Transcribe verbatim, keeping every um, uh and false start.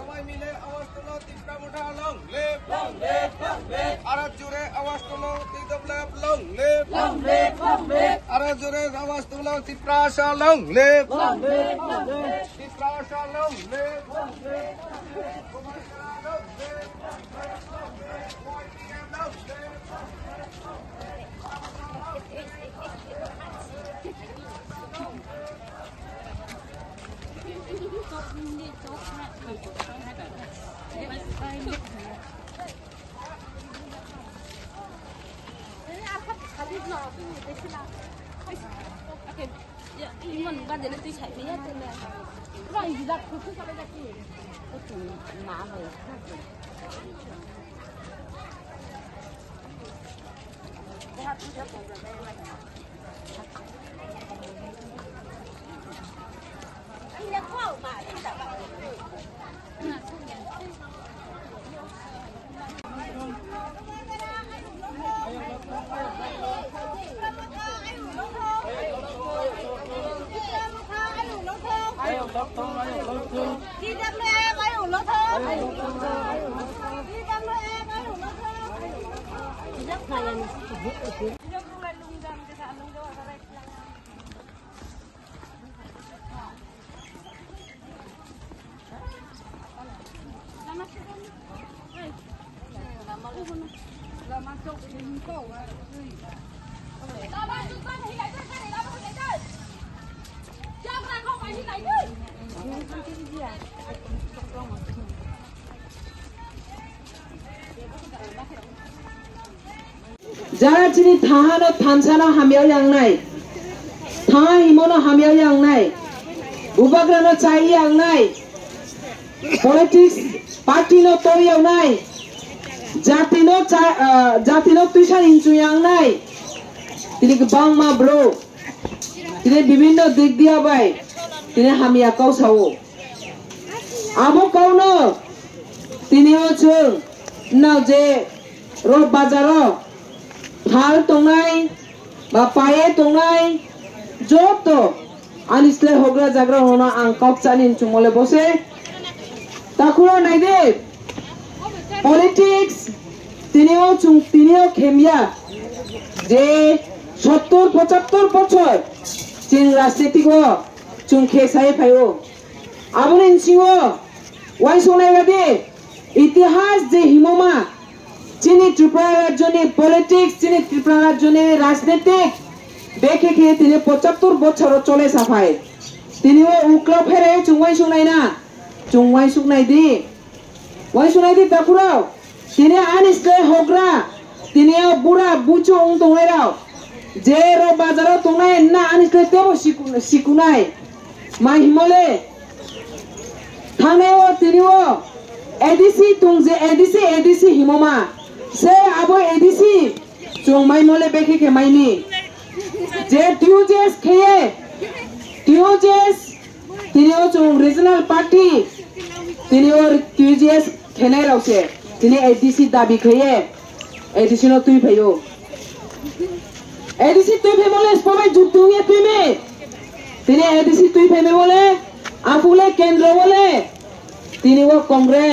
সবাই মিলে আওয়াজ তুলো, তিপ্রা মোর্চা long live। Long live, long live। আরো জোরে আওয়াজ তুলো, টিডব্লিউএফ long live। Long live, long live। আরো জোরে আওয়াজ তুলো, Tiprasa long live। Long live, long live। Tiprasa long live। Jara chini thahano thansano hamya yangnai, thaha himono hamya yangnai, bubagrano chai yangnai, politics party no toi yangnai, jati no cha-, ah, jati no tuisan hinchu yangnai, tini kwbangma bro, tini bibinno dik diya bai, tini hamya kau sao. Abo kauno tini o chwng nao je ro bazaro thal tongnai ba paye tongnai joto ani slai hogra jagra hono ang kok chani chumole bose. Takhuro naide politics tini o chwng tini o khemya je sottor pochattor bochor chwng rajnitik o chwng khe sai phaio. Aboni bisingo uansuknai baade itihas je himoma chini Tripura rajyoni politics, chini Tripura rajyoni rajnitik bekhe khe tini pochattor bochoro chole saphai. Tini o uklau pherai chwng uansuknai na, chwng uansuknai di. Uansuknai di takhurok. Tini ani slai hogra, tini o bura bucho wng tongnai rok, je rok bazaro tongnai na ani slai tebo siku-, sikunai. Mai himole, thangnai o tini o A D C tong je A D C, A D C himoma. Se abo A D C chwng mai mole bekhe khe maini. Je T U J S kheye, T U J S Tini o chwng regional party, tini o T U J S khenai rok se, tini A D C dabi khaiye, A D C no twi phaio. A D C twi phai mole spobai jukti wngya twi me. Tini A D C twi phai me mole, aphule kendro mole, tini o Congress.